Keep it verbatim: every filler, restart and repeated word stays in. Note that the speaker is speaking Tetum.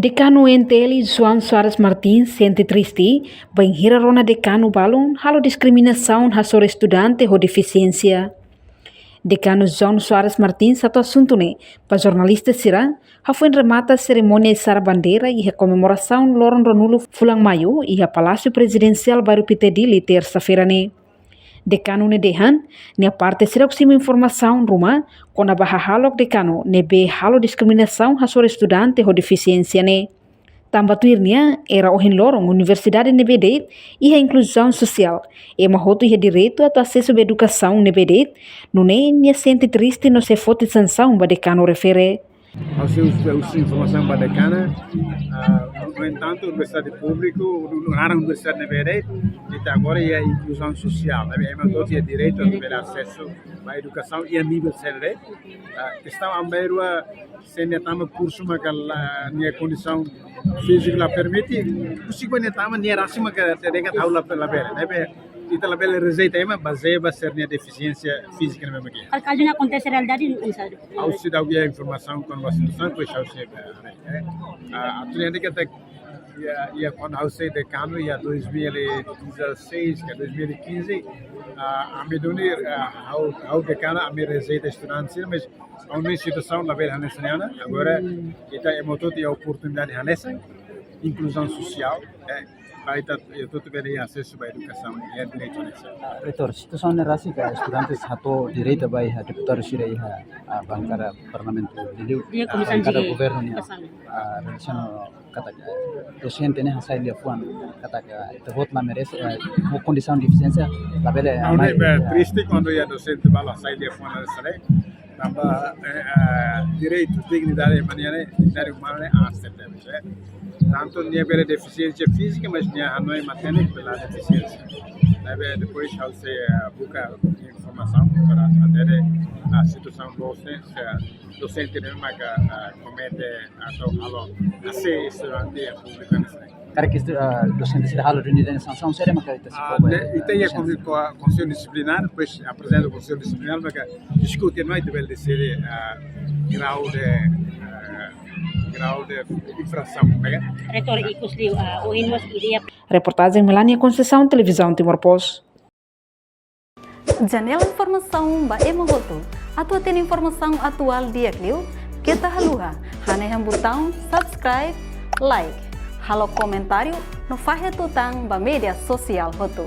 Dekanu U N T L João Soares Martins sente triste bainhira rona dekanu balun halo diskriminasaun hasoru estudante ho defisiénsia. Dekanu João Soares Martins hato'o asuntu ne'e ba jornalista sira hafoin remata serimónia isara bandeira iha komemorasaun loron ruanulu fulan Maiu iha Palásiu Prezidensiál Bairru Pité Dili, tersa-feira ne'e. Dekanu ne'e dehan, nia parte seidauk simu informasaun ruma kona-ba hahalok dekanu ne'ebé halo diskriminasaun hasoru estudante ho defisiénsia ne'e. Tanba tuir nia, era ohin loron universidade ne'ebé de'it iha inkluzaun sosiál, ema hotu iha direitu atu asesu ba edukasaun ne'ebé de'it, nune'e nia sente triste no sei foti sansaun ba dekanu refere. Ha'u sei husu, husu informasaun ba dekanu, ah, no entantu, universidade públiku, no, no, naran universidade ne'ebé de'it, ita agora iha inkluzaun sosiál, ne'ebé ema hotu iha direitu atu bele asesu ba edukasaun iha nivel sira de'it. Ah, kestaun ami-na'in rua, se nia tama kursu maka la, nia kondisaun fízika la permite, husik ba nia tama, nia rasik maka dehan katak ha'u la, labele, ne'ebé ita labele rejeita ema bazeia ba sira-nia defisiénsia fízika ne'ebé mak iha. Kal-, kazu ne'e akontese realidade, oinsá? Ha'u seidauk iha informasaun kona-ba situasaun, pois ha'u sei, eh, eh, ah, atu dehan katak, iha, iha kuandu ha'u sai dekanu, iha dois mil e dezasseis ka dois mil e quinze, ah, ami duni, ah, ha'u, ha'u dekanu, ami rejeita estudante sira, mas ha'u-nia situasaun labele hanesan ne'e ona. Agora, ita ema hotu iha oportunidade hanesan, inkluzaun sosiál, eh, ba ita, ita hotu bele asesu ba edukasaun, iha direitu hanesan. Reitór, situasaun ne'e rasik ka estudantes hato'o direitu ba iha deputadu sira iha, ah, bankada parlamentu Dili, iha, ah, komisaun bankada G, governu nian, edukasaun. Ah, relasiona katak dosente ne'e hasai liafuan katak ita-boot la merese, eh, ho kondisaun defisiénsia labele. Ha'u-nia, mai, eh, triste kuandu iha dosente balu hasai liafuan hanesan ne'e. Tanba, eh, eh, direitu, dignidade ema nian ne'e, dignidade umana ne'e aas tebes, eh. Tantu nia bele defisiénsia fízika, mas nia hanoin matenek pela defisiénsia. Ne'ebé depois ha'u sei, eh, buka informasaun para hatene, ah, situasaun dosente, eh, dosente ne'ebé maka, ah, komete atu halo hase'e estudante públiku hanesan ne'e. Karik estu-, ah, dosente sira halo duni dehan sansaun sira maka ita sei, ah, fó ba, ne-, ita iha dosente. Kon-, ko-, konsellu disiplinár, depois aprezenta konsellu disiplinár, maka diskute no ita bele deside, ah, grau de, ah, grau de infrasaun, ne'e? Reitór, ikus liu, ah, ohin mós ideia. Reportajen Melania Conceição, Televizaun Timor Post. Janela informasaun ba ema hotu. Atu hatene informasaun atuál di'ak liu, keta haluha hanehan butaun subscribe, like, halo komentáriu no fahe tutan ba média sosiál hotu.